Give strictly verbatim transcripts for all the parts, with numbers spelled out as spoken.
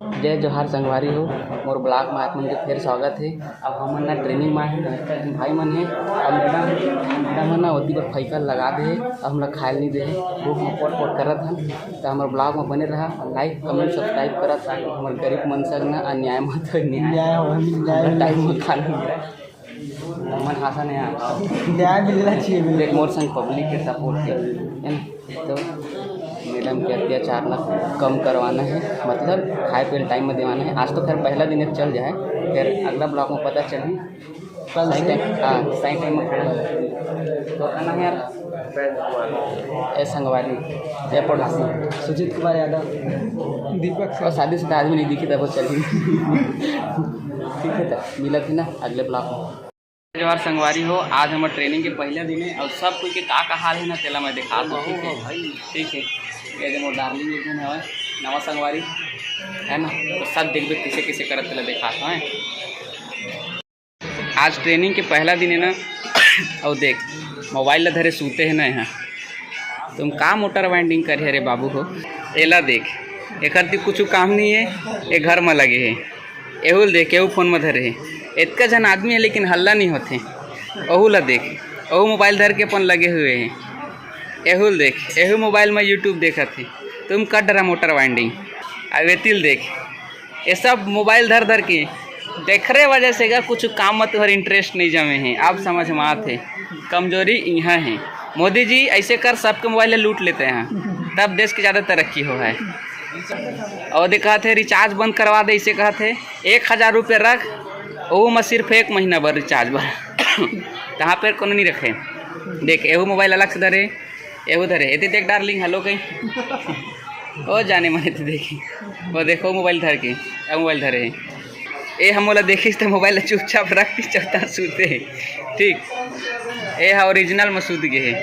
जय जोहार संगवारी हो, मोर vlog में आप मन के फेर स्वागत हे। अब हमन ना training में आए हन, कतका झन भाई मन हे। अब मैडम, मैडम ह ना ओती बर फइकल लगा दे हे, अब हमला खाए ल नइ दे हे। भूख में पोट पोट करत हन, त हमर vlog में बने रहा, like comment subscribe करत, ताकि हमर गरीब मन संग ना अन्याय मत होय, न्याय न्याय हो, न्याय हमर हो। Time में खाना मिले। मन हासन है यहाँ। न्याय मिलना चाहिए, बिल्कुल। देख, मोर संग public के support है, है ना? तो मैडम के अत्याचार ला कम करवाना है, मतलब खाए पिए time में देवाना है। आज तो खैर पहला दिन है, चल जाए, फिर अगला vlog में पता चलही। कल सही से। Time, हाँ, सही time में खड़ा हो। तो है ना यार? ए संगवारी, ए पड़ोसी, सुजीत कुमार यादव, दीपक और शादी शुदा आदमी नहीं दिखी, तब वो चली। ठीक है, तो मिलत ही ना अगले vlog में। जोहार संगवारी हो, आज हमर training के पहला दिन है और सब कोई के का का हाल है ना, तेला मैं दिखात हूँ, ठीक है? ठीक है, ये दे मोर darling एक जन हवय, नवा संगवारी है ना, तो सब देखबे किसे किसे करत तेला दिखात हूँ। आज training के पहला दिन है ना, और देख mobile ला धरे सूते है ना यहाँ, तुम का motor winding करे रे बाबू हो? एला देख, एकर ती कुछ काम नहीं है, ये घर में लगे है। एहू ल देख, एहू phone में धरे हे। एतका झन आदमी हे, लेकिन हल्ला नहीं होथे। ओहू ला देख, ओहू mobile धर के अपन लगे हुए हे। एहू ल देख, एहू mobile में YouTube देखत हे। तुम कर डरा motor winding। अब एती ल देख, ये सब mobile धर धर के देखरे वजह से अगर कुछ काम में तुम्हार interest नहीं जमे हे। अब समझ में आत हे, कमजोरी इहाँ हे। मोदी जी ऐसे कर, सबके mobile लूट लेते हैं, तब देश की ज़्यादा तरक्की हो है। और दे कहत हे recharge बंद करवा दे, इसे कहत हे एक हज़ार रुपये रख, वो में सिर्फ एक महीना भर recharge भर। तहाँ पर कोनो नहीं रखे। देख, एहू mobile अलग से धरे, एहू धरे। एती देख darling, hello कहीं। ओ जाने मन एती देखी, वो देखो mobile धर के, ए mobile धरे हे। ए हम ओला देखिस त mobile ला चुपचाप रख के चौथा सूते हे। ठीक, ए हा original में सूत गे हे।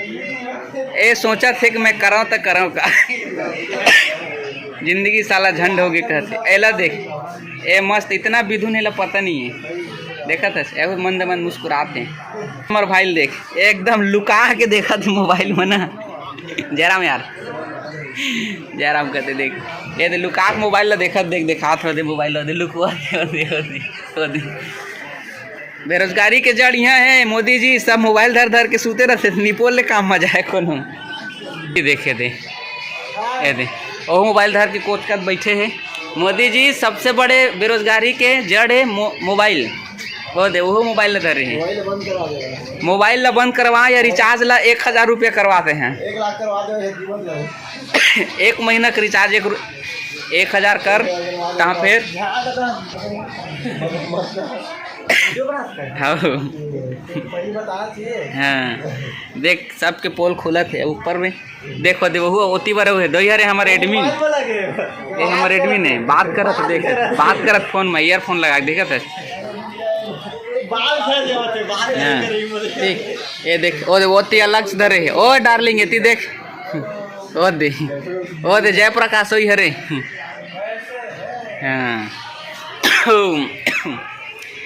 ए सोचत हे कि मैं करंव त करंव का। जिंदगी साला झंड हो गे कहत हे। एला देख, ए मस्त, इतना बिधुन, एला पता नहीं है। देखत हस, एहू मंद मंद मुस्कुरात हे। हमर भाई ल देख, एकदम लुका के देखत हे mobile में ना। जयराम यार, जयराम कहते देख, ये दे लुका के mobile ला देखत, देख, देखात हो दे mobile ला, दे लुकवा दे, दे, दे, दे। बेरोजगारी के जड़ यहाँ है, मोदी जी सब mobile धर धर के सूते रहते, निपोल ले काम मजा है कोनो। ये देखे दे, ये दे, ओ mobile धर के कोचकत बैठे हैं। मोदी जी सबसे बड़े बेरोजगारी के जड़ है मो-, mobile। वो दे, वो mobile ला धर रही है। Mobile ला बंद करवा दे। Mobile ला बंद करवा या recharge ला एक हज़ार रुपया करवाते हैं। एक लाख करवा दे, जीवन रहे। एक महीना का recharge एक रु-, एक हज़ार कर, तहाँ फिर। हाँ। हाँ, देख, सबके पोल खुलत है ऊपर में। देखो दे, वो ओती बर है, दो ही हरे हमर admin। ये हमर admin है, बात करत, देख, बात करत phone में, earphone लगा के, देखत है। हाँ, ठीक। ये देख, ओ दे, ओती अलग से धरे है। ओ darling, एती देख। ओ दे, ओ दे, जयप्रकाश ओही हरे। हाँ।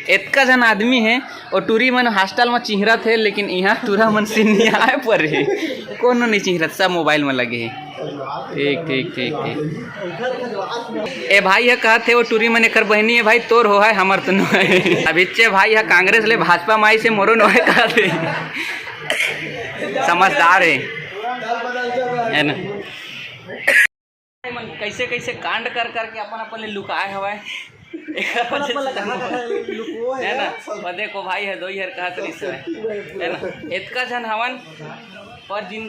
एतका झन आदमी हे, ओ टूरी मन hostel में चिंहरत हे, लेकिन इहाँ टूरा मन सिन्नियाए परे हे, कोनो नहीं चिंहरत, सब mobile में लगे हे। ठीक, ठीक, ठीक, ठीक। ए भाई ह कहत हे, ओ टूरी मन एकर बहिनी हे भाई, तोर हो है, हमर तो नो है। अभिच्चे भाई ह कांग्रेस ले भाजपा माई से मोरो नो है कहत हे। समझदार हे, है ना? कैसे कैसे कांड कर करके अपन अपन ले लुकाए हवय। अपन अपन ला कहाँ कहाँ लुकोए है ना? हैं, सब। और देखो भाई है, दो ही हर कहत रहिस हवय, है ना? इतका झन हवन, पर जिंदगी